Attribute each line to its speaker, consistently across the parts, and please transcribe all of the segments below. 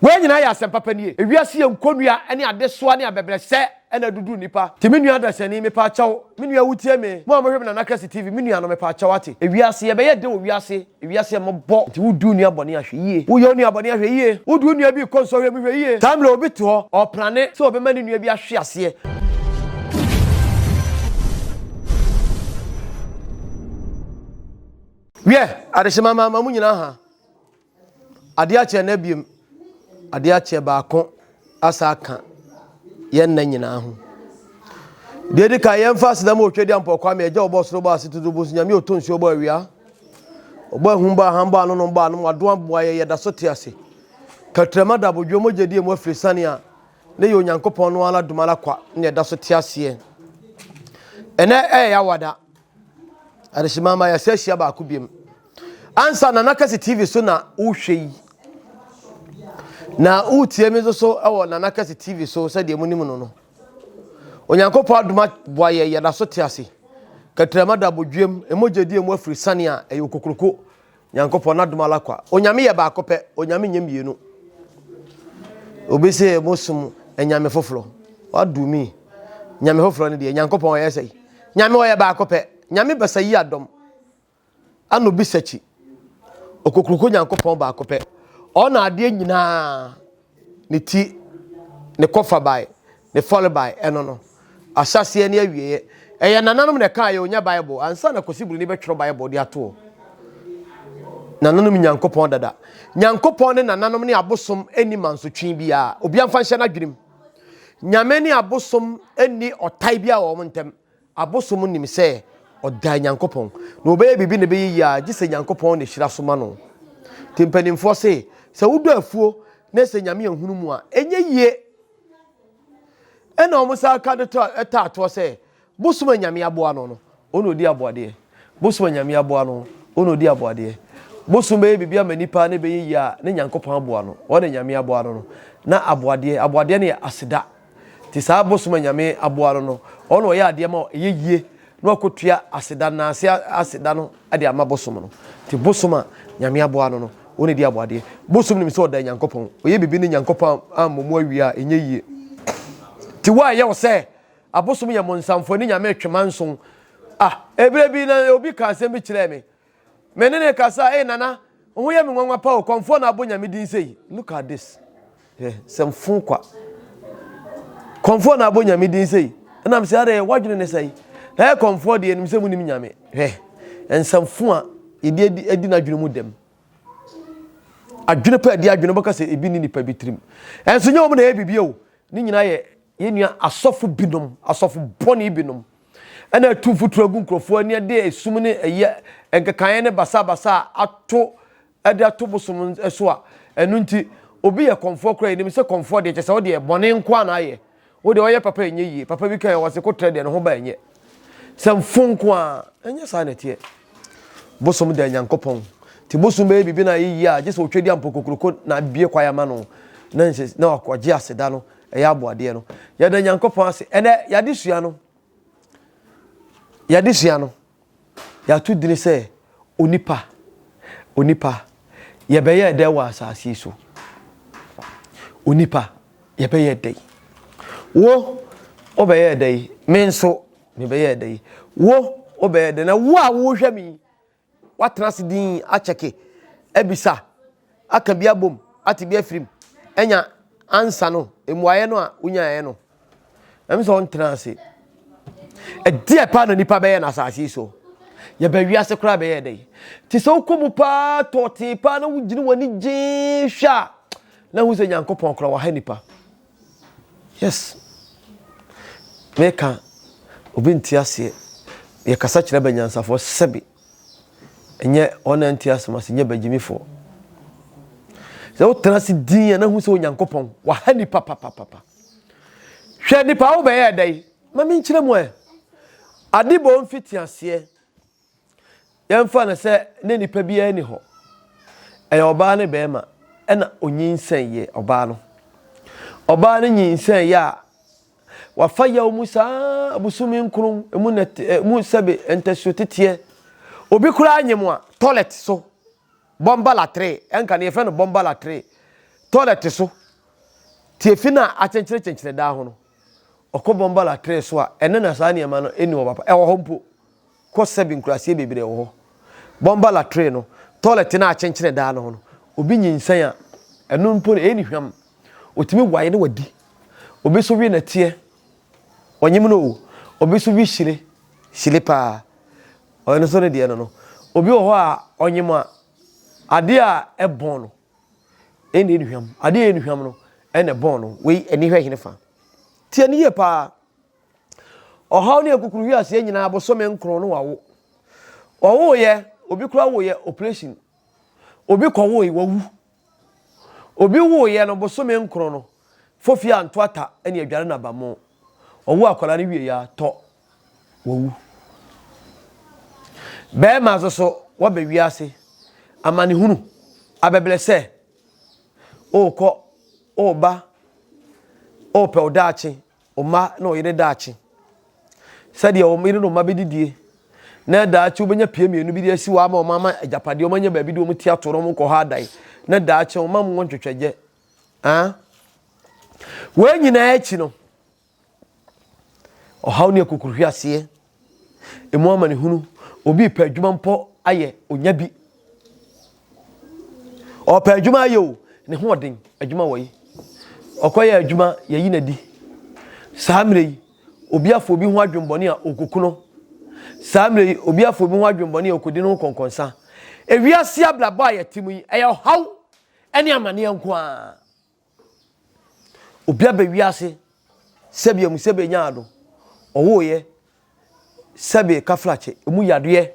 Speaker 1: Wei nyinaa yɛ asɛm papa nie. Ewiase yɛ nkonnua ne adesoa ne abɛbrɛsɛ na adudu nnipa. Nti me nua dasani mepaakyɛw, me nua wotie me, mo a mohwɛ me Nana Kɛse TV, me nua no mepaakyɛw ate. Ewiase yɛbɛyɛ den wɔ wiase, ewiase yɛ mmɔbɔ. Nti wodi wo nua bɔne a hwɛ yie. Woyɛ wo nua bɔne a hwɛ yie. Wode wo nua bi rekɔ nsɔhwɛ mu hwɛ yie. Saa mmerɛ obi te hɔ ɔreplane sɛ ɔbɛma ne nua bi ahwe aseɛ. Wiɛ, adehyema ma mo nyinaa ha. Adeɛ akyɛ na abiem, adeɛ akyɛ baako asa aka yɛn nna nyinaa ho. Deɛ edi kan yɛmfa aseda ma otwa di ampɔ kwame agya ɔbɔ soro bɔ ase tutu bosu nyame ɔtɔ nsuo bɔ awia ɔbɔ ahum bɔ aham bɔ anonom bɔ anom ado aboa yɛ yɛda so te ase katrama da abodwo mogya di emu afiri sane a ne yɛ Onyankopɔn no ara dom ara kwa ne yɛda so te aseɛ. Ɛnɛ ɛyɛ yawada adehyema ma yɛsɛ ahyia baako biom. Ansa Nana Kɛse TV so na wohwɛ yi. Na wotie me nso so wɔ Nana Kɛse TV so sɛdeɛ monim no no. Onyankopɔn adom aboa yɛ yɛda so te ase. Katirama da abodwuam, emogya di emu afiri sane a ɛyɛ okokuroko. Nyankopɔn n'adom ala kwa. Onyame yɛ baako pɛ, Onyame nyɛ mmienu. Obi sɛ mo som anyame foforɔ. What do me? Nyame foforɔ no deɛ Nyankopɔn ɔyɛ sɛ. Nyame ɔyɛ baako pɛ. Nyame basa yi adɔm. Ano bisa kyi. Okokuroko Nyankopɔn baako pɛ. Ɔna adeɛ nyinaa ne ti, ne kɔfabae, ne fɔrebae, ɛno no. Ahyɛaseɛ ne awieɛ. Ɛyɛ nananom na ɛkaeɛ o, nyɛ Bible. Ansa na Kwasi Broni bɛtwerɛ Bible de ato hɔ. Nananom Nyankopɔn dada. Nyankopɔn ne nananom ne abosom nni mansotwe biara. Obiara mfa nhyɛ n'adwenem. Nyame ne abosom nni ɔtae biara wɔ wɔn ntam. Abosom nim sɛ ɔda Nyankopɔn, na ɔbɛyɛ biribi na ɛbɛyɛ yie a, gye sɛ Nyankopɔn na ɛhyira so ma no. Nti mpanimfoɔ se, sɛ wodɔ afuo na sɛ Nyame anhunu mu a, ɛnyɛ yie. Ɛna wɔn san ka de to taa toɔ sɛ, bosom a Nyame aboa no no, ɔna ɔdi aboadeɛ. Bosom a Nyame aboa no, ɔna ɔdi aboadeɛ. Bosom bɛyɛ biribi ama nipa na ɛbɛyɛ yie a, na Nyankopɔn aboa no. Ɔna Nyame aboa no no, na aboadeɛ, aboadeɛ no yɛ aseda. Nti saa bosom a Nyame aboa no no, ɔno na ɔyɛ adeɛ ma ɛyɛ yie na wakɔtua aseda nnaase aseda no de ama bosom no. Nti bosom a Nyame aboa no no, ɔno na ɛdi aboadeɛ. Bosom nim sɛ ɔda Nyankopɔn. Ɔyɛ biribi ne Nyankopɔn ammɔ mu awie a, ɛnyɛ yie. Nti wo a ɛyɛ wo sɛ abosom yɛ monsamfoɔ ne Nyame retwe manson. Ah, ɛberɛ bi na obi ka asɛm bi kyerɛɛ me. Me ne ne kasa, ee nana, wo ho yɛ me nwanwa pa o, kɔmfoɔ na abɔ nyame din sei. Look at this. Hwɛ, sɛ mfo kwa. Kɔmfoɔ na abɔ nyame din sei. Ɛnam sɛ adɛ wadwene ne sɛe. Na ɛyɛ kɔmfoɔ deɛ nim sɛ munim nyame. Hwɛ, nsɛmfo a yɛde adi adi n'adwene mu dɛm. Adwene pa adi adwene bɛka sɛ ebi ne nipa bi tirim. Ɛnso nyɛ wɔn na ɛyɛ biribi o. Ne nyinaa yɛ yɛn nua asɔfo binom, asɔfo bɔne binom, ɛna atu mfuturo agu nkurɔfoɔ ani de esum ne ɛyɛ nkekaeɛ ne basabasa ato ɛde ato bosom so a ɛno nti obi yɛ kɔnfoɔ koraa yɛnim sɛ kɔnfoɔ deɛ kyɛ sɛ wodeɛ bɔne nko a na ayɛ wodeɛ ɔyɛ papa ɛnyɛ yie papa bi ka yɛ wɔse kotrɛ deɛ ne ho ba ɛnyɛ sɛ mfo nko a ɛnyɛ saa na ɛteɛ bosom da nyankopɔn nti bosom bɛyɛ biribi na ayɛ yie a gye sɛ ɔtwa di ampo kokoroko na abie kwae ama no na nsɛ na wakɔgye aseda no ɛyɛ aboadeɛ no yɛda nyankopɔn ase ɛnɛ yɛade sua no yɛade sua no yɛato dini sɛ onipa onipa yɛbɛyɛ dɛ wɔ asase yi so onipa yɛbɛyɛ dɛ wo wobɛyɛ dɛ me nso mebɛyɛ dɛ wo wobɛyɛ dɛ na wo a wohwɛ me Woatena ase dinn akyɛke, abisa, aka bi abom, ate bi afiri mu, anya ansa no, mmuaeɛ no a wonyaeɛ no. Ɛm sɛ ɔntena ase. Ɛdeɛ paa na nipa bɛyɛ no asase yi so. Yɛbɛ wiase koraa bɛyɛ dɛ. Te sɛ wokɔ mu paa tɔɔtee paa na wogyina w'ani gyee hwɛ a, na hu sɛ Nyankopɔn koraa waha nipa. Yes. Meka, obi nte aseɛ. Yɛkasa kyerɛ abanyansafoɔ sɛbe. Ɛnyɛ wɔn a nte asɛm ase, nyɛ bagyimifoɔ. Sɛ wotena ase din a na hu sɛ Onyankopɔn waha nipa papapapa. Hwɛ nipa a wobɛyɛ ɛdɛ yi, ma menkyerɛ mu ɛ. Adebɔ mfitiaseɛ Yɛmfa no sɛ na nipa biara nni hɔ. Ɛyɛ ɔbaa ne barima ɛna onyinsɛn yɛ ɔbaa no. Ɔbaa no nyinsɛn yɛ a, wafa yaw mu saa abosome nkron emu na emu sɛbe ntasuo teteɛ. Obi koraa nyem a toilet so bɔmba latre ɛnka no yɛfrɛ no bɔmba latre. Tɔlɛt so, tiafi no a akyenkyerekyenkyere daa ho no, ɔkɔ bɔmba latrine so a, ɛno na saa nneɛma no nni hɔ papa. Ɛwɔ hɔ mpo. Kɔ sɛbi nkuraseɛ bebree wɔ hɔ. Bɔmba latrine no, tɔlɛt no a akyenkyene daa no ho no, obi nyinsɛn a, ɛno mpo no, ɛyɛ ne hwam. Ɔtumi wae na wadi. Obi nso we nɛteɛ. Ɔnyem no o. Obi nso we hyire. Hyire paa. Ɔno nso ne deɛ no no. Obi wɔ hɔ a, ɔnyem a, adeɛ a ɛbɔn no, ɛna ɛyɛ ne hwam. Adeɛ a ɛyɛ ne hwam no, ɛna ɛbɔn no. Wei, ani hwɛ hene fa. Tie no yie paa. Ɔhaw ne akukuruhweaseɛ nyinaa bosome nkron no wawo. Ɔwoeɛ, obi koraa woeɛ operation. Obi kɔwoe, wawu. Obi woeɛ no bosome nkron no, fofie anto ata ne adware no abamo. Ɔwo akwadaa no wieɛ a, tɔ, wawu. Bɛrima nso so, waba wiase, amanehunu, abɛbrɛsɛ, wokɔ, woba, wopɛ wo daakye, wo mma ne wo yere daakye. Sɛdeɛ wo yere ne wo mma bɛdidie, na daakye wobɛnya pie mmienu bi de asi hɔ ama wɔn ama agyapadeɛ, wɔn anya baabi de wɔn ti ato na wɔn nkɔ hɔ adan, na daakye wɔn mma mo ntwetwɛgyɛ. Ah? Wei nyinaa akyi no, ɔhaw ne akokuruhweaseɛ, emu amanehunu, obi repɛ adwuma mpo ayɛ, onya bi. Ɔpɛ adwuma ayɛ o, ne ho ɔden, adwuma wɔ yi. Ɔkɔyɛ adwuma, yɛyi no adi. Saa mmerɛ yi, obi afa obi ho adwembɔne a ɔkɔku no. Saa mmerɛ yi, obi afa obi ho adwembɔne a ɔkɔdi ne ho kɔnkɔnsa. Ewiase abrabɔ a yɛte mu yi, ɛyɛ ɔhaw ne amaneɛ nko ara. Obi aba wiase sɛbi amu sɛbi enya ado ɔwoeɛ sɛbi kafrakye emu yadeɛ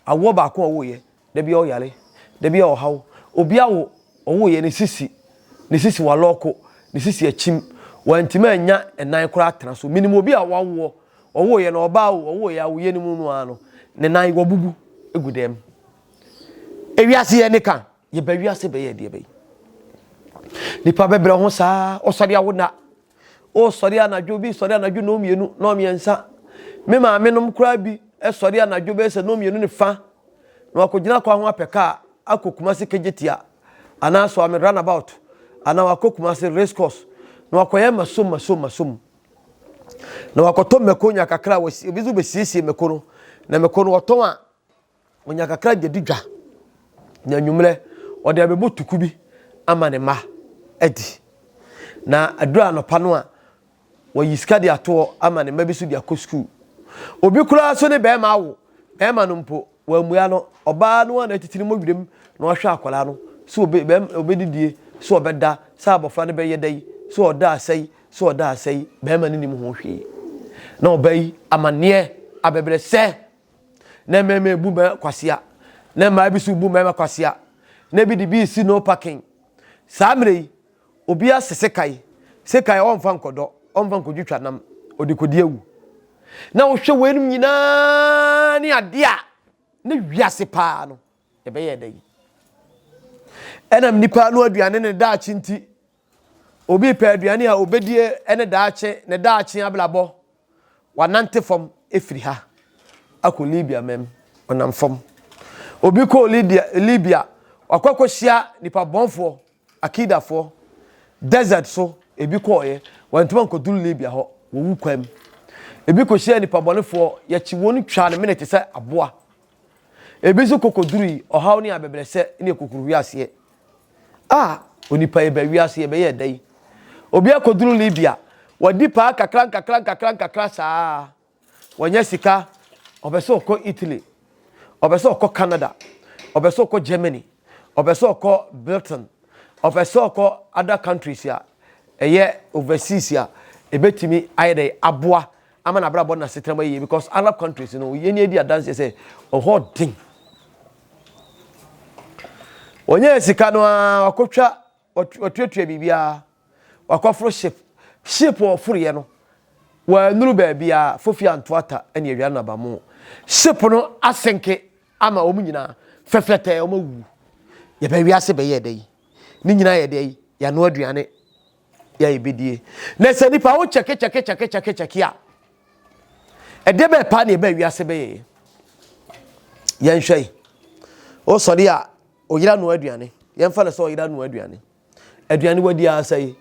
Speaker 1: awoɔ baako a ɔwoeɛ da bi ɔyare da bi ɔhaw obi awo ɔwoeɛ ne sisi ne sisi walɔko ne sisi akyim wantumi anya ɛnan koraa atena so menim obi a wawoɔ ɔwoeɛ no ɔbaa o ɔwoeɛ awoeɛ no mu no ara no ne nan wabubu egu dɛm ewiase yɛ ne ka Yɛba wiase bɛyɛ deɛ bɛyi. Nipa bɛbrɛ ho saa, ɔsɔre awo na. Ɔsɔre anadwo bi, sɔre anadwo nnɔn mmienu, nnɔn mmiɛnsa. Me maame nom koraa bi sɔre anadwo bɛyɛ sɛ nnɔn mmienu ne fa. Na wakɔgyina kwan ho apɛ kaa akɔ Kumasi Kejetia anaa Soame runabout anaa wakɔ Kumasi race course na wakɔyɛ masom masom masom. Na wakɔtɔ mako nya kakra, obi nso bɛsiesie mako no. Na mako no wɔtɔn a Ɔnya kakra de di dwa, na anwummerɛ ɔde abɛbɔ tuku bi ama ne mma adi. Na aduru anɔpa no a, wɔyi sika de ato hɔ ama ne mma bi so de akɔ sukuu. Obi koraa so ne bɛrima awo, bɛrima no mpo wammua no, ɔbaa no a na atitiri mmɔ werɛm na wahwɛ akwadaa no sɛ obe bɛrima obɛdidie, sɛ ɔbɛda, sɛ abɔfra no bɛyɛ dɛ, sɛ ɔda asɛe, sɛ ɔda asɛe, bɛrima no nim ho hwee. Na ɔbaa yi amanneɛ abɛbrɛsɛ na mmarima ebu mmarima kwasea na mmaa bi nso bu mmarima kwasea na ebi de bi resi no parking saa mmerɛ yi obi ase sekan sekan ɔnfa nkɔdɔ ɔnfa nkɔdwitwa nam ɔde kɔdi awu na wohwɛ weinom nyinaa ne adeɛ a ne wiase paa no ɛbɛyɛ dɛ yi ɛnam nipa no aduane ne daakye nti Obi repɛ aduane a obedie ne daakye, ne daakye abrabɔ. Wanante fam efiri ha akɔ Libya mɛm, ɔnam fam. Obi kɔɔ Libya, Libya, wakɔ akɔhyia nipa bɔnfoɔ, Akidafoɔ, desert so, ebi kɔɔeɛ, wantumi ankɔduru Libya hɔ, wɔwu kwan mu. Ebi kɔhyia nipa bɔnefoɔ, yɛkye wɔn twaa ne mene te sɛ aboa. Ebi nso kɔkɔdurui ɔhaw ne abɛbrɛsɛ ne akukuruhweaseɛ. Ah, onipa yɛba wiase yɛbɛyɛ dɛn? Obi akɔduru Libya, wadi paa kakra nkakra nkakra nkakra saa. Wanya sika, ɔpɛ sɛ ɔkɔ Italy, ɔpɛ sɛ ɔkɔ Canada, ɔpɛ sɛ ɔkɔ Germany, ɔpɛ sɛ ɔkɔ Britain, ɔpɛ sɛ ɔkɔ other countries a ɛyɛ overseas a ɛbɛtumi ayɛ dɛn aboa ama n'abrabɔ ne n'asetena mu ayɛ yie because Arab countries no yɛn ni adi adanseɛ sɛ ɔhɔ den. Wɔnyɛɛ sika no ara wakɔtwa watuatua biribiara wakɔforo ship ship a ɔforoeɛ no wɔanuru baabiara fofi anto ata ne awia no nabamo ship no asenke ama wɔn nyinaa fɛfɛtɛɛ wɔn awuwu yɛbɛ wiase bɛyɛ dɛ yi ne nyinaa yɛ dɛ yi yɛano aduane yɛ a yɛbɛdie. Na sɛ nipa wo kyɛke kyɛke kyɛke kyɛke kyɛke a, ɛdeɛ bɛɛ paa na ɛbɛɛ wiase bɛyɛ yɛ. Yɛnhwɛ yi. Wosɔre a, oyera noa aduane. Yɛmfa no sɛ ɔyera noa aduane. Aduane wadi ara sɛe.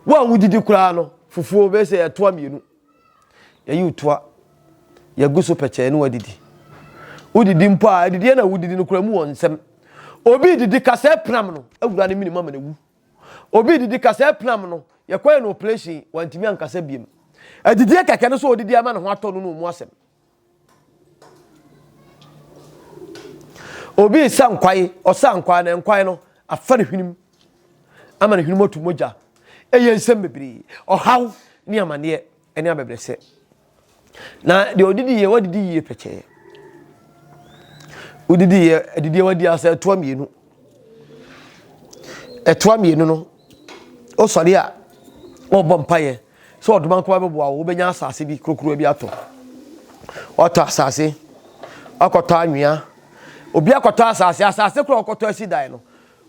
Speaker 1: Wo a wodidi koraa no, fufuo bɛyɛ sɛ ɛtoa mmienu. Yɛyi wo toa, yɛgu so pɛkyɛɛ ne wadidi. Wodidi mpo a, adidie na wodidi no koraa mu wɔ nsɛm. Obi didi kasɛɛ pram no, awura ne menim ama no awu. Obi didi kasɛɛ pram no, yɛkɔyɛ no operation, wantumi ankasa biem. Adidie kɛkɛ no so odidi ama ne ho atɔ no no mu asɛm. Obi resa nkwae, ɔsa nkwae na nkwae no afa ne hwenem ama ne hwenem atu mogya. Ɛyɛ nsɛm bebree, ɔhaw ne amaneɛ ne abɛbrɛsɛ. Na deɛ ɔdidi yie, wadidi yie pɛkyɛɛ. Wodidi yie, adidie wadi asɛ ɛtoa mmienu. Ɛtoa mmienu no, wosɔre a, wɔrebɔ mpaeɛ sɛ ɔdoma nko ara bɛboa wo, wobɛnya asase bi kurokurowa bi atɔ. Watɔ asase, wakɔtɔ anwea. Obi akɔtɔ asase, asase koraa ɔkɔtɔ asi dan no,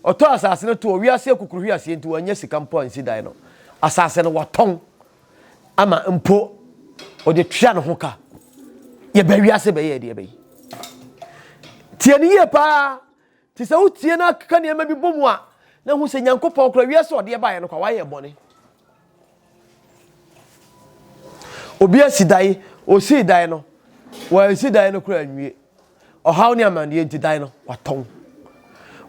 Speaker 1: ɔtɔ asase no to wiase akukuruhwi aseɛ nti wanya sika mpo ansi dan no. Asase no watɔn ama mpo ɔde tua ne ho ka. Yɛbɛ wiase bɛyɛ deɛ bɛyi. Tie no yie paa. Nti sɛ wotie na akeka nneɛma bi bɔ mu a, na hu sɛ Nyankopɔn koraa wiase a ɔde baeɛ no kwa wayɛ bɔne. Obi asi dan, osii dan no, wansi dan no koraa anwie. Ɔhaw ne amanneɛ nti dan no watɔn.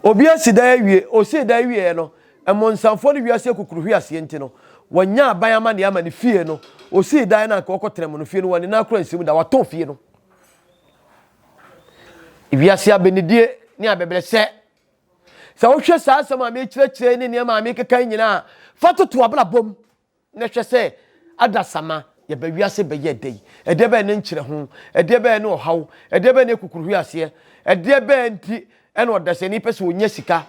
Speaker 1: Obi asi dan awie, osii dan wieɛ no, mmonsamfoɔ ne wiase akukuruhwe aseɛ nti no, wanya aban amanneɛ ama ne fie no, osii dan no anka ɔkɔtena mu no, fie no wɔne nan koraa nsi mu da, watɔn fie no. Wiase abɛnidie ne abɛbrɛsɛ. Sɛ wohwɛ saa asɛm a mekyerɛkyerɛ ne nneɛma a mekeka yi nyinaa a, fa toto w'abrabɔ mu na hwɛ sɛ adasamma yɛba wiase bɛyɛ dɛn. Ɛdeɛ bɛn ne nkyerɛho? Ɛdeɛ bɛn ne ɔhaw? Ɛdeɛ bɛn ne akukuruhweaseɛ? Ɛdeɛ bɛn nti Ɛna ɔdasani pɛ sɛ ɔnya sika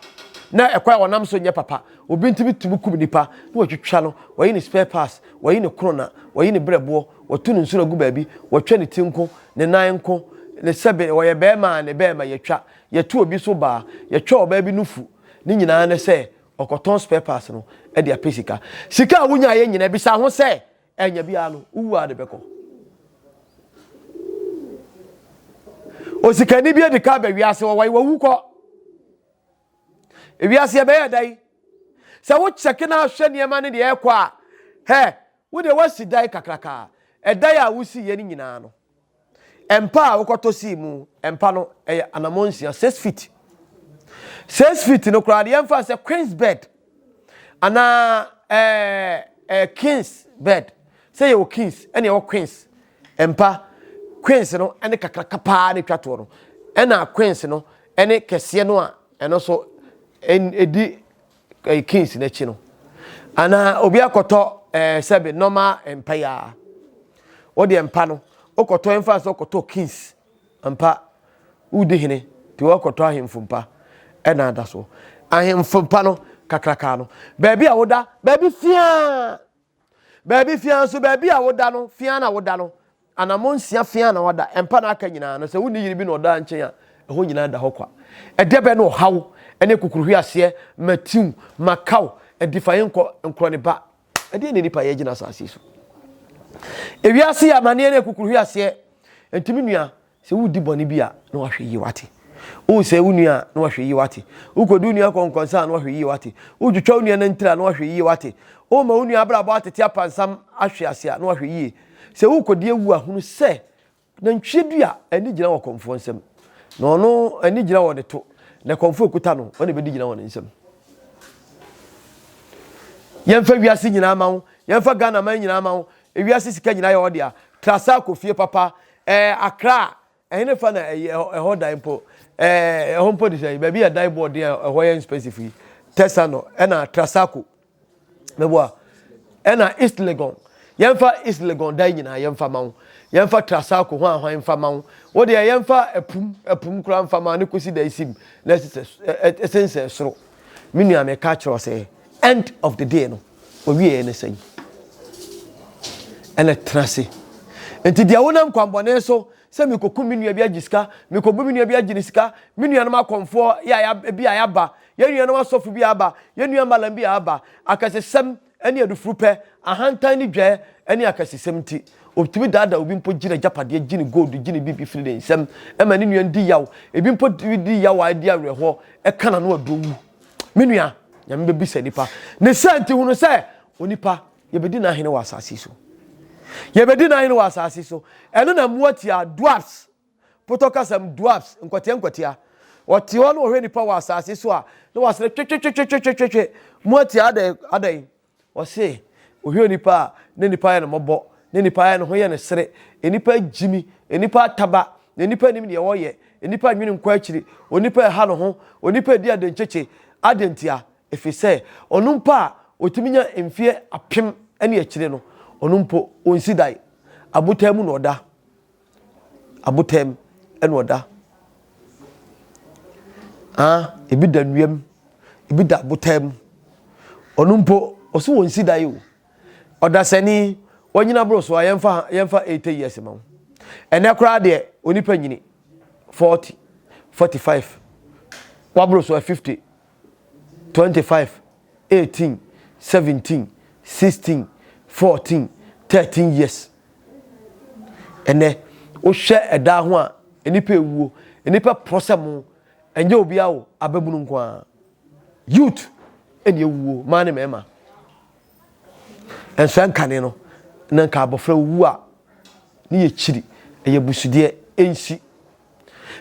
Speaker 1: na ɛkwan a ɔnam so nyɛ papa. Obi ntumi tumi kum nipa na watwitwa no, wayi ne spare parts, wayi ne korona, wayi ne brɛboɔ, watu ne nsono agu baabi, watwa ne ti nko, ne nan nko, ne sɛbe ɔyɛ bɛɛma a ne bɛɛma yɛtwa, yɛto obi so baa, yɛtwa ɔbaa bi nufu, ne nyinaa ne sɛ ɔkɔtɔn spare parts no de apɛ sika. Sika a wonyaeɛ nyinaa bisa ho sɛ Ɛnyɛ biara no, wowu a de bɛkɔ. Osikani bi adi ka ba wiase wɔwɔ wawu kɔ. Ewiase ɛbɛyɛ da yi. Sɛ wokyɛke na ahwɛ nneɛma ne deɛ ɛkɔ a, hɛ, wo deɛ woasi dan kakraka. Ɛdan a wosi yɛ no nyinaa no, Mpa a wokɔtɔ sii mu, mpa no, ɛyɛ anammɔn nsia, 6 feet. 6 feet no koraa de yɛmfa sɛ queen's bed anaa ɛɛ ɛɛ king's bed. Sɛ yɛwɔ kings ɛna yɛwɔ queens. Mpa queens no ɛne kakraka paa ne twa toɔ no. Ɛna queens no ɛne kɛseɛ no a ɛno so ɛdi ɛyɛ kings n'akyi no. Anaa obi akɔtɔ ɛɛ sɛbe normal mpa yi ara. Wo deɛ mpa no, wokɔtɔ ɛmfa sɛ wokɔtɔ kings mpa, wodi hene nti wɔkɔtɔ ahemfo mpa ɛna ada so. Ahemfo mpa no kakraka no, baabi a woda, baabi fiaa, baabi fiaa nso, baabi a woda no, fiaa na woda no, anammɔn nsia fiaa na wada, mpa na aka nyinaa no, sɛ wonni yere bi na ɔda nkyɛn a, ɛhɔ nyinaa da hɔ kwa. Ɛdeɛ bɛn ne ɔhaw ne kukuruhweaseɛ, matiw, makaw, adifaeɛ nkɔ, nkorɔ ne ba. Ɛdeɛn na nipa yɛ gyina asase so? Ewiase yɛ amaneɛ ne akukuruhwe aseɛ. Nti me nua, sɛ wodi bɔne bi a, na wahwɛ yie wate. Wosɛe wo nua a, na wahwɛ yie wate. Wokɔdi wo nua kɔnkɔnsa a, na wahwɛ yie wate. Wotwitwa wo nua nantiri a, na wahwɛ yie wate. Woma wo nua abrabɔ atete apansam ahwe ase a, na wahwɛ yie. Sɛ wokɔdi awu a, hunu sɛ Nantwie dua ani gyina wɔ kɔmfoɔ nsam, na ɔno ani gyina wɔ ne to, na kɔmfoɔ ekuta no, ɔna ebedi gyina wɔ ne nsam. Yɛmfa wiase nyinaa ma wo, yɛmfa Ghana man nyinaa ma wo, ewiase sika nyinaa yɛ ɔdea. Trasa kɔ fie papa, ɛɛ Accra, ɛhene fa na ɛyɛ ɛhɔ dan mpo, ɛɛ ɛhɔ mpo de sɛ baabi yɛ dan bɔɔden a ɛhɔ yɛ expensive yi, Tesano ɛna Trasacco. Meboa. Ɛna East Legon. Yɛmfa East Legon dan nyinaa yɛmfa ma wo. Yɛmfa Trasaco ho ahwan mfa ma wo. Wo deɛ yɛmfa ɛpum ɛpum koraa mfa ma ne kɔsi da esim na ɛsesɛ ɛsensɛn soro. Me nua meka akyerɛ wo sɛ end of the day no owieɛ ne sɛn? Ɛna tena ase. Nti deɛ wonam kwanbɔne so sɛ mekɔku me nua bi agye sika, mekɔbu me nua bi agye ne sika, me nuanom akɔmfoɔ yɛ a bi a yɛaba, yɛn nuanom asɔfo bi aba, yɛn nua malam bi aba, akɛsesɛm ne adufurupɛ, ahantan ne dwɛɛ ne akɛsesɛm nti, otumi daadaa obi mpo gye n'agyapadeɛ, gye ne gold, gye ne biribi firi ne nsam, ma ne nua di yaw, ebi mpo di yaw a ɛdi awerɛhoɔ, ɛka n'ano aduro wu. Me nua, Nyame bɛbisa nipa. Ne sɛ nti hunu sɛ onipa yɛbɛdi n'ahene wɔ asase so. Yɛbɛdi n'ahene wɔ asase so. Ɛno na mmoa tia dwarfs. Potɔ kasam dwarfs, nkwatia nkwatia. Wɔte hɔ na wɔhwɛ nipa wɔ asase so a na wɔasere twetwetwetwetwetwe. Mmoa tia adɛn adɛn. Ɔse ohwɛ onipa a na nipa ayɛ no mmɔbɔ, na nipa ayɛ ne ho yɛ no sere, nnipa agyimi, nnipa ataba, na nnipa nnim deɛ wɔyɛ, nnipa nnwene nkɔ akyiri, onipa ɛha ne ho, onipa ɛdi adenkyekye. Adɛn ntia? Ɛfiri sɛ ɔno mpo a ɔtumi nya mfeɛ apem ne akyire no, ɔno mpo ɔnsi dan, abotan mu na ɔda. Abotan mu na ɔda. Ah, ebi da nnua mu, ebi da abotan mu. Ɔno mpo, ɔso wɔn si dan o. Ɔdasani, wɔnyina boro so a yɛmfa yɛmfa 80 years ma wo. Ɛnɛ koraa deɛ onipa nyini 40, 45, waboro so a 50, 25, 18, 17, 16, 14, 13 years. Ɛnnɛ, wohwɛ ɛda ho a, nnipa ewuo, nnipa porɔ sɛ mo, ɛnyɛ obiara o, ababunu nko ara. Youth ɛna ewuo, mmaa ne mmarima. Nso ɛnkane no, na nka abɔfra owu a, ne yɛ kyiri, ɛyɛ busudeɛ, ɛnsi.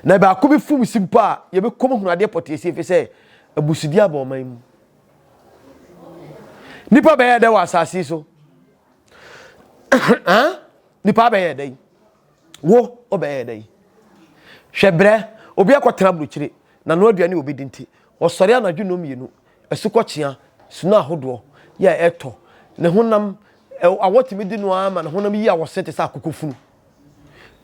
Speaker 1: Na baako bi fom si mpo a, yɛbɛkɔm hunu adeɛ pɔtee si, ɛfiri sɛ abusudeɛ aba ɔman mu. Nipa bɛyɛ dɛ wɔ asase so. Nipa bɛyɛ dɛn? Wo wobɛyɛ dɛn? Hwɛ brɛ, obi akɔtena aburokyire, na no aduane obi di nti, ɔsɔre anadwo nnɔn mmienu, asukɔkyea, sunu ahodoɔ, yɛ a ɛtɔ, ne honam, awɔ tumi di no ara ma ne honam yi awɔse te sɛ akokɔ funu.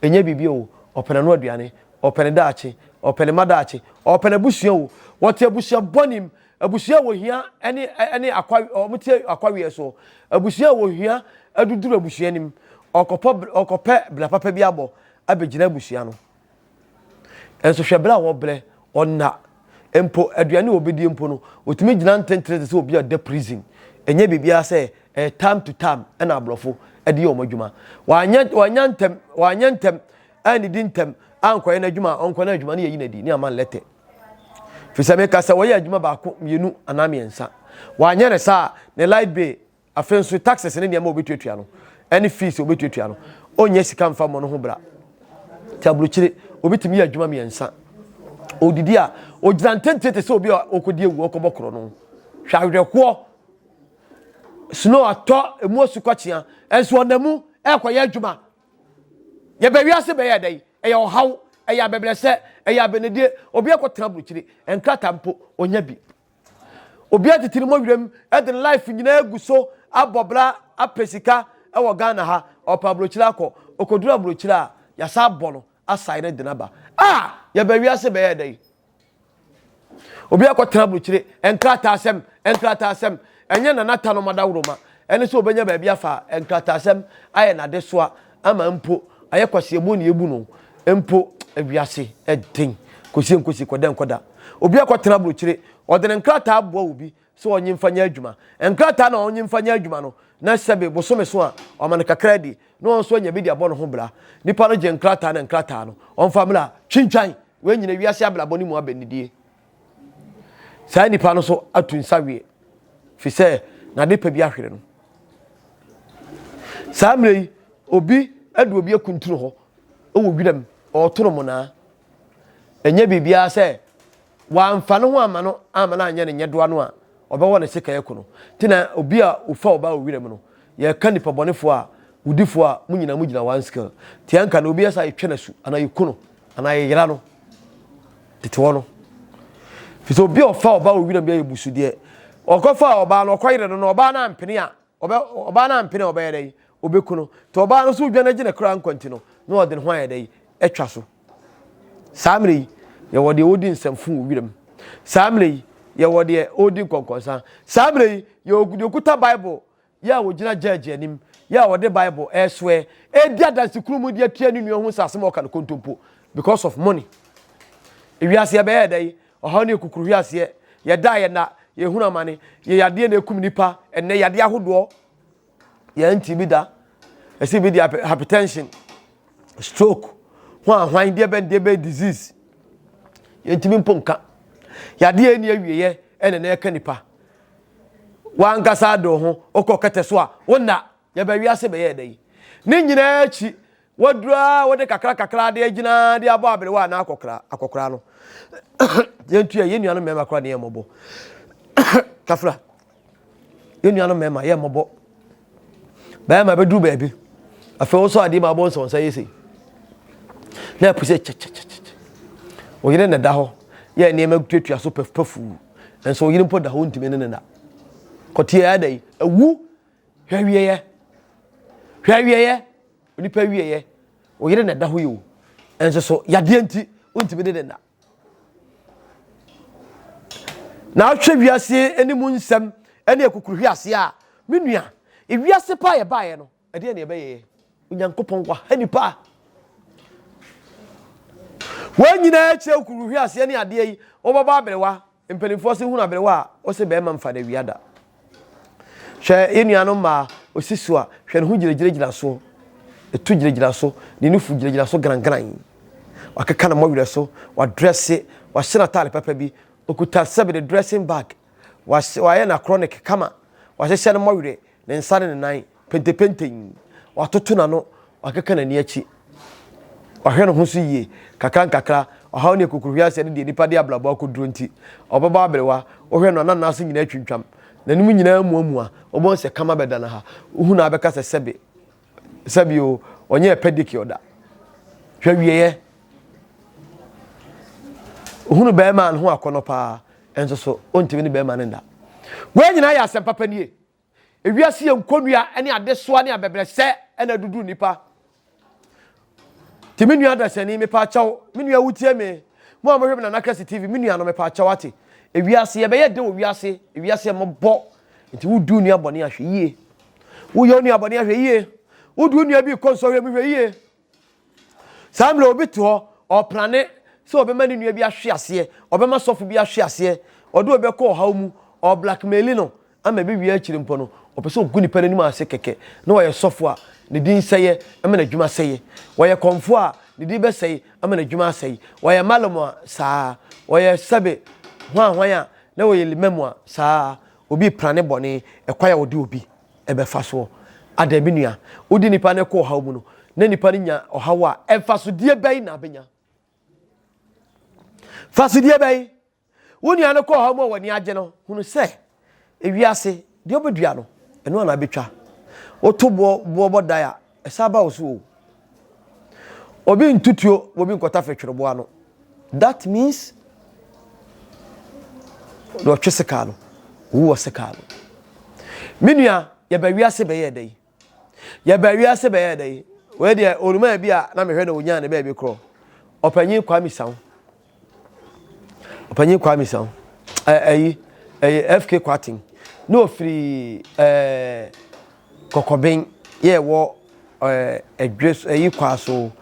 Speaker 1: Ɛnyɛ biribi o, ɔpɛ n'ano aduane, ɔpɛ ne daakye, ɔpɛ ne mma daakye, ɔpɛ n'abusua o. Wɔte abusua bɔne mu, Abusua a wɔhia ne ne akwa wɔte akwaweɛ soɔ. Abusua a wɔhia aduduru abusua anim. Ɔkɔpɔ ɔkɔpɛ bra papa bi abɔ abɛgyina abusua no. Nso hwɛ berɛ a wɔbrɛ ɔnna mpo aduane a wɔbɛdie mpo no wɔtumi gyina ntentene te sɛ obi a ɔda prison. Ɛnyɛ biribiara sɛ ɛyɛ time to time ɛna aborɔfo de yɛ wɔn adwuma. Wanyɛ wanya ntɛm wanyɛ ntɛm annidi ntɛm ankɔyɛ n'adwuma a ɔnkɔ n'adwuma no yɛyi no adi ne ama no lɛtɛ. Firi sɛ meka sɛ wɔyɛ adwuma baako, mmienu anaa mmiɛnsa. Wanyɛ no saa a, ne light bill, afei nso taxes ne nneɛma a obetuatua no, ɛne fees a obetuatua no, ɔnnya sika mfa mmɔ no ho bra. Te aburokyire, obi tumi yɛ adwuma mmiɛnsa. Odidi a, ogyina ntenten te sɛ obi a ɔkɔdi awu, ɔkɔbɔ korɔ no. Hwɛ awerɛhoɔ. Snow atɔ, emu asukɔkyea, nso ɔnam mu ɛrekɔyɛ adwuma. Yɛba wiase bɛyɛ dɛn? Ɛyɛ ɔhaw, ɛyɛ abɛbrɛsɛ, ɛyɛ abɛnedie. Obi akɔtena aburokyire, nkrataa mpo ɔnya bi. Obi atete ne mɔwerɛm de ne life nyinaa agu so abɔ bra apɛ sika wɔ Ghana ha, ɔpɛ aburokyire akɔ. Ɔkɔduru aburokyire a, yɛasa abɔ no asae no de no aba. Ah! Yɛba wiase bɛyɛ dɛn? Obi akɔtena aburokyire, nkrataasɛm, nkrataasɛm. Ɛnyɛ Nana Tanom adaworoma ɛne sɛ ɔbɛnya baabi afa nkrataasɛm ayɛ n'adesoa ama mpo ayɛ kwasiabuo na yɛbu no mpo wiase ɛden kɔsie nkosi kɔda nkɔda. Obi akɔtena aburokyire, ɔde ne nkrataa aboa obi sɛ ɔnye mfa nyɛ adwuma. Nkrataa na ɔnye mfa nyɛ adwuma no, na sɛbe bosome so a, ɔma no kakra di, na ɔno nso anya bi de abɔ ne ho bra. Nipa no gye nkrataa na nkrataa no, ɔmfa mmra. Twintwan! Wei nyina wiase abrabɔ no mu abɛnidie. Saa nipa no nso atu nsa wie, fi sɛ n'ade pa bi ahwere no. Saa mmerɛ yi, obi de obi akuntunu hɔ wɔ wiram, ɔreto no monaa. Ɛnyɛ biribiara sɛ wamfa ne ho amma no amma no anyɛ ne nyɛdoa no a, ɔbɛwɔ ne sekan aku no. Nti na obi a ofa ɔbaa wɔ wiram no, yɛka nipa bɔnefoɔ a, wudifoɔ a, mo nyinaa mogyina one scale. Nti ɛnka no obi yɛ saa yɛtwa no asu anaa yɛku no anaa yɛyera no tete hɔ no. Firi sɛ obi a ɔfa ɔbaa wɔ wiram bi ayɛ busudeɛ. Ɔkɔfa ɔbaa no, ɔkɔyere no na ɔbaa no ampene a, ɔbɛ ɔbaa no ampene a ɔbɛyɛ dɛn? Ɔbɛku no. Nti ɔbaa no nso dwane agye ne kra nkwa nti no, na ɔde ne ho ayɛ dɛn? Atwa so. Saa mmerɛ yi, yɛwɔ deɛ ɔredi nsɛmfo wɔ wiram. Saa mmerɛ yi, yɛwɔ deɛ ɔredi nkɔnkɔnsa. Saa mmerɛ yi, yɛwɔ deɛ ɔkuta Bible, yɛ a ɔgyina judge anim, yɛ a ɔde Bible ɛresoɛ, ɛredi adansekunu mu de atua ne nua ho sɛ asɛm a ɔka no kontompo because of money. Ewiase yɛbɛyɛ dɛ yi, ɔhaw ne akukuruhwe aseɛ, yɛda a yɛnna, yɛhunu amane, yɛ yadeɛ na ɛkum nipa, ɛnnɛ yadeɛ ahodoɔ yɛn nti bi da, ɛsɛ bi de hypertension, stroke ho ahwan deɛ bɛn deɛ bɛn disease yɛntumi mpo nka yadeɛ ɛni awieɛ ɛna na ɛka nipa. W'ankasa ade wo ho, wokɔ kɛtɛ so a, wonna. Yɛba wiase bɛyɛɛ dɛn? Ne nyinaa akyi, waduru a wode kakra kakra de agyina de abɔ aberewa anaa akɔkora akɔkora no. Yɛntua yɛn nuanom mmarima koraa ne yɛn mmɔbɔ. Kafra. Yɛn nuanom mmarima yɛn mmɔbɔ. Bɛrima bɛduru baabi. Afei wosɔ adeɛ mu abɔ nsɔnsa yɛ sei. Na ɛpo sɛ kyɛkyɛkyɛkyɛ. Wo yere na ɛda hɔ yɛ nneɛma tuatua so pafupafuu. Nso wo yere mpo da hɔ ntumi ne ne da. Kɔteɛ ada yi awu. Hwɛ awieɛ. Hwɛ awieɛ. Onipa awieɛ. Wo yere na ɛda hɔ yi o. Nso so yadeɛ nti wontumi ne ne da. Na ahwɛ wiase ne mu nsɛm ne akukuruhwe ase a, me nua, ewiase paa yɛbaeɛ no, ɛdeɛ na yɛbɛyɛyɛ. Onyankopɔn waha nipa. Wɔn nyinaa kyerɛ akukuruhwe aseɛ ne adeɛ yi, wɔbɛbɔ aberewa. Mpanimfoɔ se hunu aberewa a, wɔse bɛrima mfa no awia da. Hwɛ yɛn nuanom mmaa, ɔsi so a, hwɛ ne ho gyinagyinagyina so, ɛtu gyinagyina so, ne nufu gyinagyina so grangran. Wakeka ne mmɔwerɛ so, wadrɛse, wahyɛ n'ataade papa bi, ɔkuta sɛbe ne dressing bag, wayɛ n'akrɔnik kama, wahyehyɛ ne mmɔwerɛ, ne nsa ne ne nan pentepenten, watoto n'ano, wakeka n'ani akyi, wahwɛ ne ho so yie, kakrankakra, ɔhaw ne akukuruhweaseɛ ne deɛ nnipa de abrabɔ akɔduro nti, ɔbɛbɔ aberewa, wohwɛ no a na nan ase nyinaa atwintwam, n'anim nyinaa amuamua, wobɛhu sɛ kama bɛda no ha, wohu no a bɛka sɛ sɛbe, sɛbe o, ɔnyɛɛ pedicure da. Hwɛ wieɛ. Ohunu bɛrima a ne ho akɔnɔ paa, nso so ɔntumi ne bɛrima no nna. Wei nyinaa yɛ asɛm papa nie. Ewiase yɛ nkonnua ne adesoa ne abɛbrɛsɛ na aduduru nnipa. Nti me nua dasani, mepa kyɛw, me nua wotie me, mo a mohwɛ me Nana Kɛse TV, me nua no mepa kyɛw ate. Ewiase yɛbɛyɛ den wɔ wiase, ewiase yɛ mmɔbɔ. Nti wodi wo nua bɔne ahwɛ yie. Woyɛ wo nua bɔne ahwɛ yie. Wodi wo nua bi kɔ nsɔhwɛ mu hwɛ yie. Saa mmerɛ obi te hɔ, ɔreprane sɛ ɔbɛma ne nua bi ahwe aseɛ, ɔbɛma sɔfo bi ahwe aseɛ, ɔde obi bɛkɔ ɔhaw mu, ɔreblackmaili no ama ɛbɛwie akyire mpo no, ɔpɛ sɛ ɔgu nipa no anim ase kɛkɛ na ɔyɛ sɔfo a, ne din sɛeɛ ama n'adwuma sɛeɛ. Ɔyɛ kɔmfoɔ a, ne din bɛsɛe ama n'adwuma asɛe. Ɔyɛ mallam a, saa ara. Ɔyɛ sɛbe hwanhwan a, na ɔyɛ limamu a, saa ara. Obi reprane bɔne, ɛkwan a ɔde obi bɛfa soɔ. Adɛn, me nua, wode nipa no kɔ ɔhaw mu no, na nipa no nya ɔhaw a, mfasodeɛ bɛn na abɛnya? Mfasodeɛ bɛn? Wo nua no kɔ ɔhaw mu a w'ani agye no, hunu sɛ ewiase deɛ wobɛdua no, ɛno ana abɛtwa. Woto boɔ boɔ bɔ dan a, ɛsan ba wo so o. Obi ntutuo, obi nkɔtafe twerɛboɔ ano. That means deɛ ɔtwe sekaa no, owu wɔ sekaa no. Me nua, yɛba wiase bɛyɛɛ dɛ yi. Yɛba wiase bɛyɛɛ dɛ yi. Wei deɛ, onumaa bi a na mehwɛ na onyaa ne baabi korɔ. Ɔpanyin Kwame Saw. Ɔpanyin Kwame Saw. Ɛyi, ɛyɛ FK Kwaten. Na ofiri ɛɛ Kɔkɔben yɛ ɛwɔ ɛɛ ɛdwe so ɛyi kwa so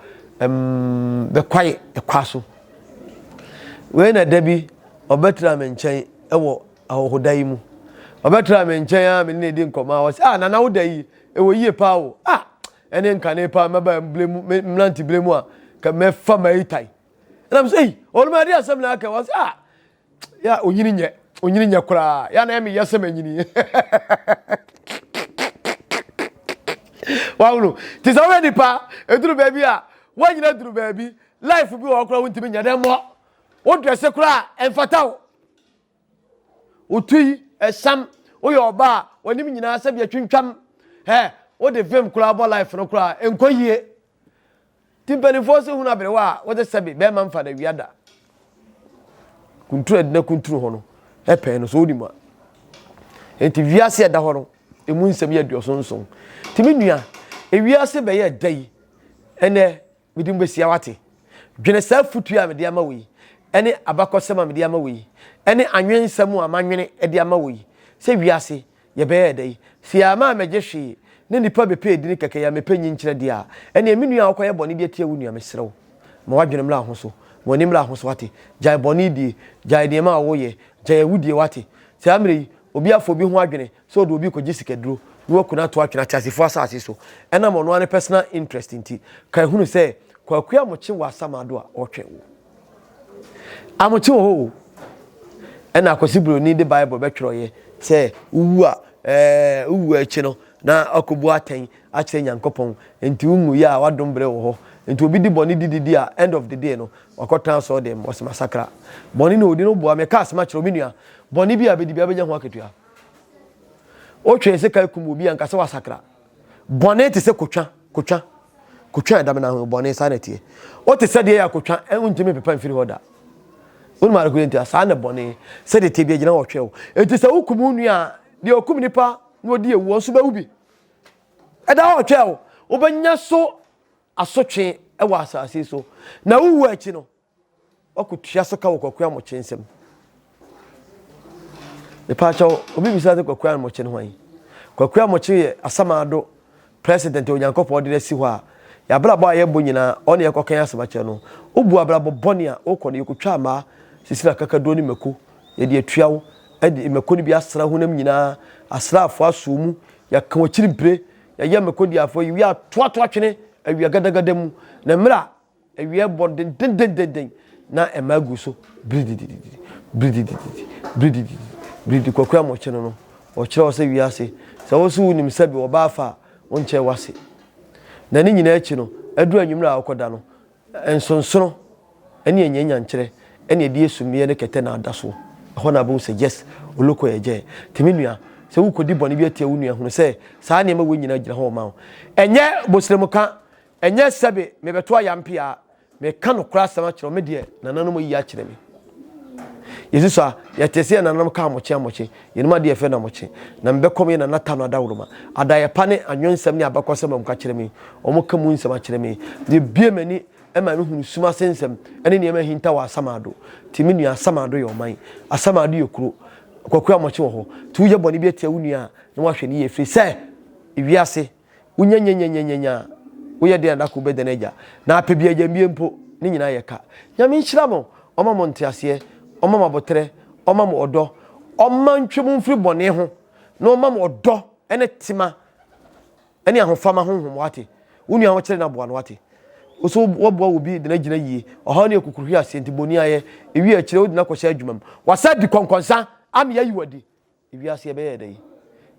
Speaker 1: ɛmm bɛkwae ɛkwa so. Wei na da bi ɔbɛtena me nkyɛn ɛwɔ ahɔhoda yi mu. Ɔbɛtena me nkyɛn a me ne no di nkɔmmɔ a ɔsɛ ah nana wo da yi ɛwɔ yie paa o ah ɛne nkane paa mɛba mbile mu mmerante bile mu a ka mɛfa mayi tae. Ɛna me sɛ ei ɔluma ɛde asɛm na aka ɔsɛ ah ya onyini nyɛ onyini nyɛ koraa ya na ɛmi yɛ sɛ manyini wahunu te sɛ woyɛ nipa ɛduru baabi a woanyina duru baabi life bi wɔ hɔ koraa wontumi nyɛ dɛ mmɔ wo drɛse koraa ɛmfata wo wotu yi ɛsam woyɛ ɔba a w'anim nyinaa sɛ bi atwintwam ɛ wode vim koraa bɔ life no koraa ɛnkɔ yie Nti mpanimfoɔ se hunu aberewa a wɔde sɛbe bɛrima mfa no awia da. Kunturu a ɛdina kunturu hɔ no, ɛpɛn no so wonim a. Nti wiase ɛda hɔ no, emu nsɛm yɛ aduɔson nson. Nti me nua, ewiase bɛyɛ ɛda yi, ɛnɛ mede mu bɛsia wate. Dwene saa afutuo a mede ama wo yi, ɛne abakɔsɛm a mede ama wo yi, ɛne anwensɛm a manwene de ama wo yi, sɛ wiase Yɛbɛyɛɛ dɛn? Sɛ yɛamma ammɛgye hwee, na nnipa bɛpɛ edin kɛkɛ, yɛammɛpɛ nyinkyerɛ deɛ a, ɛnneɛ me nua a wokɔyɛ bɔne de atia wo nua, mesrɛ wo, ma w'adwene mmra ho so, ma w'ani mmra ho so, woate? Gyae bɔne die, gyae nneɛma a woyɛ, gyae awudie, woate? Saa mmerɛ yi, obi afa obi ho adwene sɛ ɔde obi rekɔgye sikaduro na waku no ato atwene ateasefoɔ asase so, ɛnam ɔno ara ne personal interest nti. Kae hunu sɛ, Kwaku Amokye wɔ asamando a ɔretwɛn wo. Amokye wɔ hɔ o. Ɛna Akwasi Broni de Bible bɛtwerɛeɛ. Sɛ wowu a, ɛɛ, wowu akyi no, na akɔbu atɛn akyerɛ Nyankopɔn. Nti wonwuiɛ a, w'adom berɛ wɔ hɔ. Nti obi di bɔne dididi a, end of the day no, wakɔtena asɔre dɛm, ɔse masakra. Bɔne na ɔdi no boa, meka asɛm akyerɛ wo, me nua, bɔne bi a bɛdi biara bɛnya ho akatua. Wotwee sekan kum obi a, nka sɛ wasakra. Bɔne te sɛ kotwa, kotwa, kotwa a ɛda me nan ho, bɔne saa na ɛteɛ. Wote sɛ deɛ yɛ akotwa, wontumi mpepa mfiri hɔ da. Wonim ade kodeɛ nti a, saa na bɔne, sɛdeɛ ɛteɛ bi agyina hɔ ɔtwɛn wo. Enti sɛ wokum wo nua a, deɛ ɔkum nipa na ɔdi awu, ɔno nso bɛwu bi. Ɛda hɔ ɔtwɛn wo. Wobɛnya so asotwe wɔ asase so. Na wowu akyi no, Woakɔtua so ka wɔ Kwaku Amokye nsam. Mepaakyɛw, obi bisa sɛ Kwaku Amokye no hwan? Kwaku Amokye yɛ Asamado president a Onyankopɔn de no asi hɔ a yɛabrabɔ a yɛbɔ nyinaa ɔne yɛkɔka asɛm akyerɛ no. Wobu abrabɔ bɔne a wokɔ no yɛkɔtwa mmaa sisi na kakaduro ne mako yɛde atua wo de mako no bi asra honam nyinaa asraafoɔ asoo mu yɛaka w'akyiri mpire yɛyɛ mako diafoɔ yɛwie atoatoa twene awia gadagada mu na mmerɛ a Awia bɔ dendendenden na ɛma agu so biridididi, biridididi, biridididi, biridi. Kwaku Amokyɛ no no, ɔkyerɛ wo sɛ wiase, sɛ wo nso wonim sɛbe ɔbaa fa a, wonkyɛn w'ase. Na ne nyinaa akyi no, aduru anwummerɛ a wokɔda no, nsonsono ne anyanyankyerɛ ne ɛde asumiiɛ ne kɛtɛ na ada soɔ. Ɛhɔ na wobɛhu sɛ yes, Oloko yɛ gyɛɛ. Nti me nua, sɛ wokɔdi bɔne bi atia wo nua, hunu sɛ saa nneɛma wei nyinaa gyina hɔ ma wo. Ɛnyɛ bosrɛmuka Ɛnyɛ sɛbe mebɛto ayampe a, meka nokorɛ asɛm akyerɛ wo, me deɛ, nananom ayi akyerɛ me. Yɛsusua, yɛtee sɛ yɛn nananom ka amokye amokye, yɛnim adeɛ yɛfrɛ no amokye, na mebɛkɔm yɛn nana Tano adaworoma. Adaeɛ pa ne anwensɛm ne abakɔsɛm a wɔka kyerɛ me, wɔka mu nsɛm akyerɛ me, na ɛbue m'ani ma mehunu sum ase nsɛm ne nneɛma ahinta wɔ Asamado. Nti me nua, Asamado yɛ ɔman, Asamado yɛ kuro, Kwaku Amokye wɔ hɔ. Nti woyɛ bɔne bi atia wo nua a, na woahwɛ no yie, ɛfiri sɛ ewiase, Wonya nyanyanyanya a, woyɛ dɛn a da koro wobɛdan agya? Na apɛ bi agyambie mpo, ne nyinaa yɛ ka. Nyame nhyira mo, ɔma mo nteaseɛ, ɔma mo aboterɛ, ɔma mo ɔdɔ, ɔma ntwe mo mfiri bɔne ho, na ɔma mo ɔdɔ ne tema ne ahofama honhom, wate? Wo nua ho kyere no aboa no, wate? Wo so woaboa obi de no agyina yie, ɔhaw ne akukuruhwe aseɛ nti bɔni ayɛ, ewie akyire wode no akɔhyɛ adwuma mu, wasa di kɔnkɔnsa ama yɛayi wo adi. Ewiase ɛbɛyɛ dɛ yi.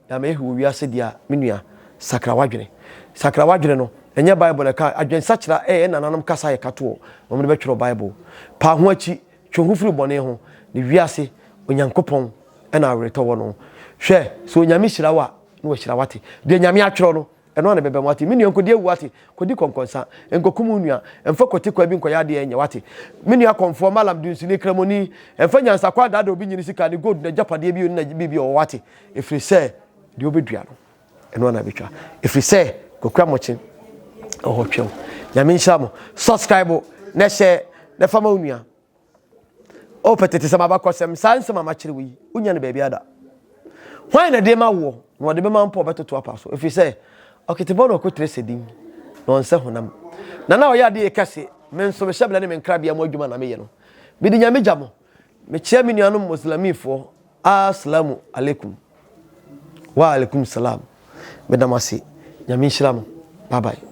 Speaker 1: Na mehwɛ wɔ wiase deɛ a, me nua, sakra w'adwene. Sakra w'adwene no, ɛnyɛ Bible na ɛka, adwensakyera ɛyɛ yɛn nananom kasa a yɛka toɔ na wɔde bɛtwerɛ Bible. Pa ho akyi, twe ho firi bɔne ho, na wiase, Onyankopɔn na aweretɔ wɔ no. Hwɛ, sɛ Onyame hyira wo a, na wahyira wo ate. Deɛ Nyame atwerɛ no, Ɛno ara na ɛbɛba mu, wate? Me nua, nkɔdi awu, wate? Kɔdi kɔnkɔnsa. Nkɔkum wo nua. Mfa kwati kwan bi nkɔyɛ adeɛ a ɛnyɛ, wate? Me nua kɔmfoɔ, Mallam, dunsini, Kramoni, mfa nyansakwan nnaadaa obi nyi ne sika, ne gold, n'agyapadeɛ bi, ne biribi a ɔwɔ, wate? Ɛfiri sɛ, deɛ wobɛdua no, ɛno ara na ɛbɛtwa. Ɛfiri sɛ, Kwaku Amokyɛ wɔ hɔ twɛn wo. Nyame nhyira mo. Subscribe na hyɛ na fa ma wo nua. O pɛ tete sɛm abakɔsɛm, saa nsɛm a makyerɛ wo yi, wonya no baabi ada. Hwan na ɛde ma woɔ, na ɔde bɛma mpo ɔbɛtoto apa so, ɛfiri sɛ ɔketebɔ na ɔkɔtire sɛ din, na ɔnsɛ honam. Na na ɔyɛ adeɛ kɛse, me nso me hyɛbrɛ ne me nkrabea mu adwuma na meyɛ no. Mede Nyame gya mo. Mekyea me nuanom Muslimifoɔ, As-salamu alaikum. Wa alaikum salam. Meda mo ase. Nyame nhyira mo. Bye bye.